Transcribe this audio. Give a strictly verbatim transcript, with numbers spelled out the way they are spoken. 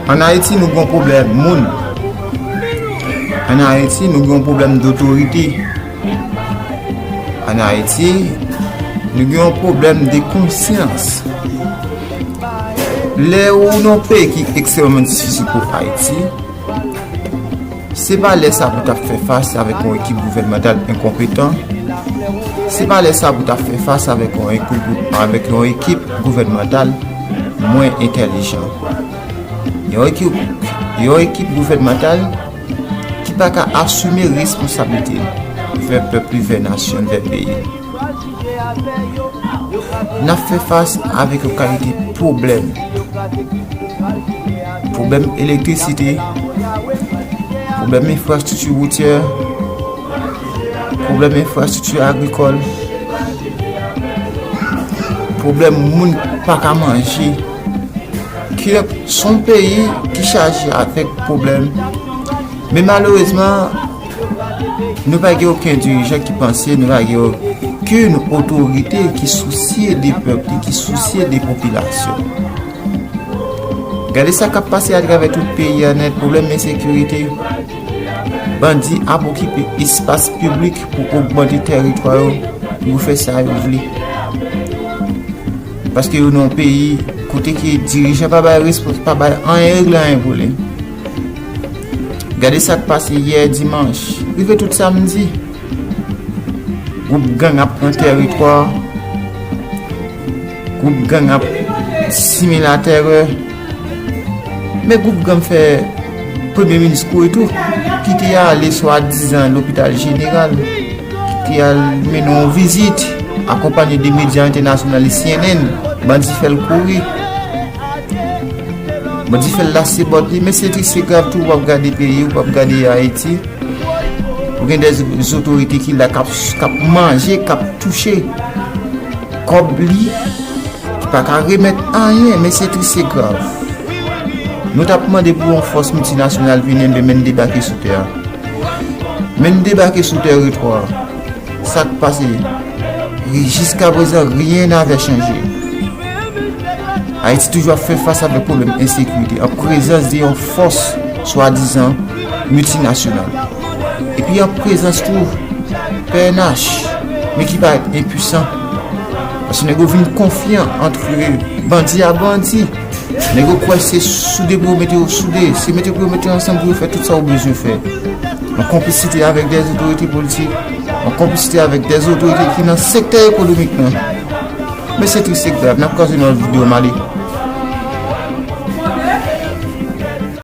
Ann Ayiti, nou gen yon pwoblèm moun. Ann Ayiti, nou gen yon pwoblèm dotorite. Ann Ayiti, nou gen yon pwoblèm de konsyans. Lè ou nan yon peyi ki ekstrèmman difisil pou Ayiti, se pa lè sa pou w t ap fè fas avèk yon ekip gouvènmantal enkonpetan. Se pa lè sa pou w t ap fè fas avèk yon ekip, avèk yon ekip gouvènmantal mwen entèlijan. Yon ekip, yon ekip gouvènmantal ki pa ka asime responsablite l vè pèp li, vè nasyon l, vè peyi l. N ap fè fas avèk yon kalite pwoblèm. Pwoblèm elektrisite, pwoblèm enfrastrikti woutyè, pwoblèm enfrastrikti agrikòl, pwoblèm moun pa ka manje. Kidonk, se yon peyi ki chaje avèk pwoblèm. Men malerezman, nou pa gen okenn dirijan ki panse, nou pa gen okenn otorite ki sousye de pèp li, ki sousye de popilasyon. Gade sa k ap pase atravè tout peyi a nèt, pwoblèm ensekirite. Bandi ap okipe espas piblik pou ogmante tèritwa yo, pou yo fè sa yo vle. Paske yo nan yon peyi kote ke dirijan pa bay respons, pa bay anyen, regle anyen pou li. Gade sa k pase yè dimanch, rive tout samdi. Gwoup gang ap pran tèritwa, gwoup gang ap simen latèrè. Men gwoup gang fè premye minis kouri tou, ki te ale swadizan lopital jeneral, ki te al mennen yon vizit, akonpanye de medya entènasyonal, C N N, bandi fè l kouri. Bandi fè l lase bòt li, men se tris, se grav tou, w ap gade peyi, w ap gade Ayiti. Ou gen de otorite ki la, k ap, k ap manje, k ap touche kòb li, ki pa ka remèt anyen, men se tris, se grav. Nou t ap mande pou yon fòs miltinasyonal vini, enben, men n debake sou tè a. Men n debake sou tèritwa a. Sa k pase? Jiskaprezan, rien n'avait changé. Ayiti toujou ap fè fas avèk pwoblèm ensekirite, an prezans de yon fòs swadizan miltinasyonal. Epi an prezans tou P N H, men ki parèt enpwisan. Paske nèg yo vin konfyan ant bandi a bandi. Nèg yo kwè se soude pou yo mete yo soude, se mete pou yo mete yo ansanm pou yo fè tout sa yo bezwen fè. An konplisite avèk de otorite politik, an konplisite avèk de otorite ki nan sektè ekonomik lan. Men se tris, se grav. N ap kwaze nan lòt videyo, m ale.